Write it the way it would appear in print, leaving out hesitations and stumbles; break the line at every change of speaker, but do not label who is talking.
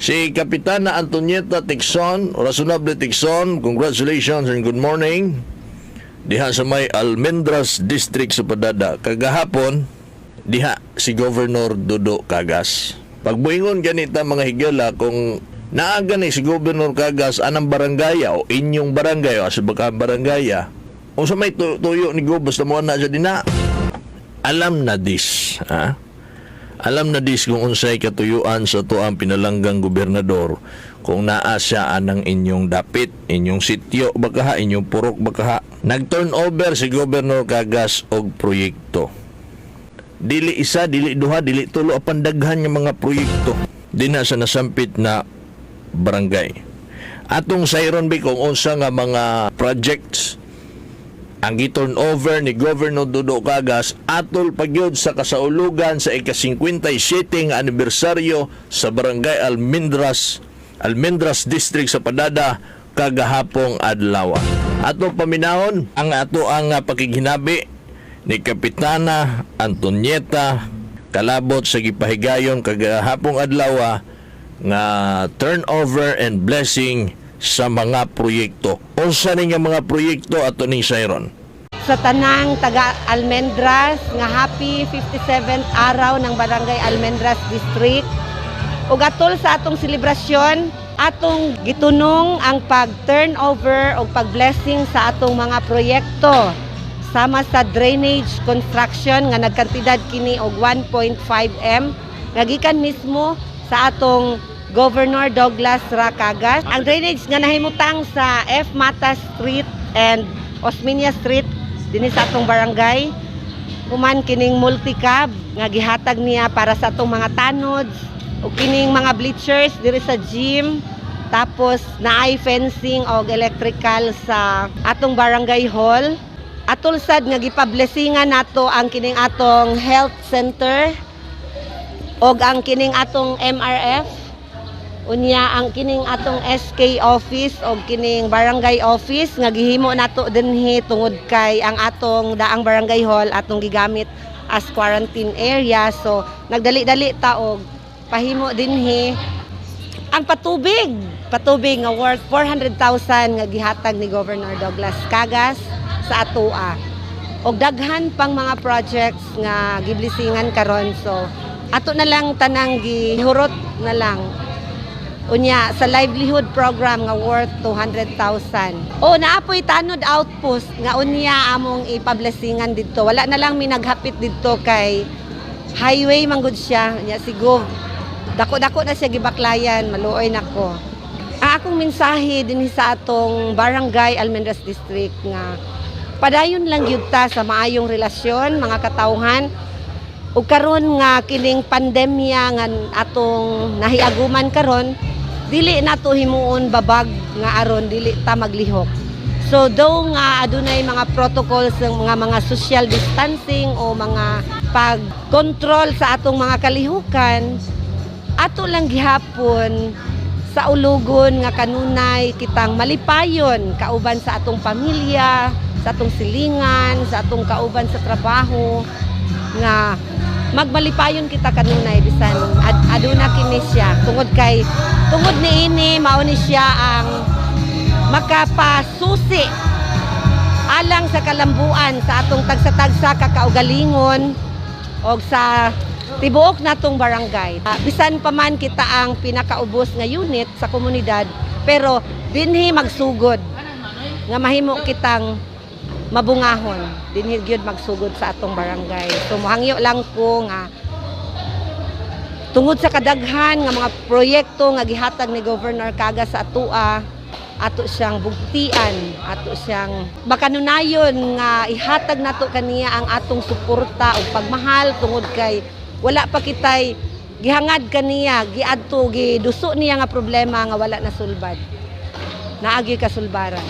Si Kapitana Antonieta Tixon, Rasonable Tixon, congratulations and good morning. Diha sa may Almendras District sa Padada. Kagahapon, diha si Governor Dodo Cagas. Pagbuingon ganita, mga higala, kung naa gani si Governor Cagas anang barangaya o inyong barangay o sa baka barangaya, unsa may tuyo ni Gov basta mo na siya dina. Alam na dis, ha? Alam na dis kung unsay katuyuan sa atoang pinalanggang gobernador kung naa siya anang inyong dapit, inyong sityo bakaha, inyong purok bakaha. Nag-turn over si Governor Cagas og proyekto. Dili isa, dili duha, dili tulo, apan daghan nga mga proyekto dinha sa nasampit na barangay. Atong sayron bi kung unsa nga mga projects ang gi-turn over ni Governor Dodo Cagas atol pagyud sa kasaulugan sa ika-57 nga anibersaryo sa Barangay Almendras, Almendras District sa Padada kagahapong adlaw. Ato paminahon ang ato ang pakighinabi ni Kapitana Antonieta kalabot sa gipahigayon kagahapong adlaw nga turnover and blessing sa mga proyekto. Unsa ni nga mga proyekto, ato ning sayron?
Sa tanang taga Almendras nga happy 57th araw ng Barangay Almendras District. Ug atol sa atong selebrasyon, atong gitunong ang pag-turnover o pag-blessing sa atong mga proyekto sama sa drainage construction nga nagkantidad kini og 1.5 M nga gikan mismo sa atong Governor Douglas R. Cagas. Ang drainage nga nahimutang sa F. Mata Street and Osmeña Street dinhi sa atong barangay. Human kining multicab nga gihatag niya para sa atong mga tanods ug kining mga bleachers diri sa gym. Tapos naay fencing og electrical sa atong barangay hall. Atol sad nga gipablessingan nato ang kining atong health center og ang kining atong MRF. Unya ang kining atong SK office og kining barangay office nga gihimo nato dinhi tungod kay ang atong daang barangay hall atong gigamit as quarantine area, so nagdali-dali ta og pahimo dinhi. Ang patubig nga worth 400,000 nga gihatag ni Governor Douglas Cagas sa atoa og daghan pang mga projects nga giblesingan karon, so ato na lang tanang gihurot na lang. Unya sa livelihood program nga worth 200,000. O naa poy tanod outpost nga unya among ipablessingan didto. Wala na lang mi naghapit didto kay highway manggod siya. Unya si Gov dako-dako na siya gibaklayan, maluoy nako. Ang akong mensahe dinhi sa atong Barangay Almendras District nga padayon lang gyud ta sa maayong relasyon, mga katawhan, ug karon nga kining pandemya nga atong nahiaguman karon, dili nato himuon babag nga aron dili ta maglihok. So though nga adunay mga protocols ng mga social distancing o mga pag-control sa atong mga kalihukan, ato lang gihapon sa ulugon nga kanunay kitang malipayon kauban sa atong pamilya, sa atong silingan, sa atong kauban sa trabaho, nga magmalipayon kita kanunay bisan aduna kini siya, tungod kay tungod niini mao ni siya ang makapasusi alang sa kalambuan sa atong tagsa-tagsa ka kaugalingon og sa tibuok natong barangay. Bisan pa man kita ang pinakaubos nga unit sa komunidad, pero dinhi magsugod nga mahimo kitang mabungahon. Dinhi gyud magsugod sa atong barangay. So mohangyo lang ko nga tungod sa kadaghan nga mga proyekto nga gihatag ni Governor Cagas sa atoa, ato siyang bugtian, ato siyang makanunayon nga ihatag nato kaniya ang atong suporta ug pagmahal tungod kay wala pa kitay gihangad kaniya, giadto giduso niya nga problema nga wala nasulbad. Naagi kasulbaran.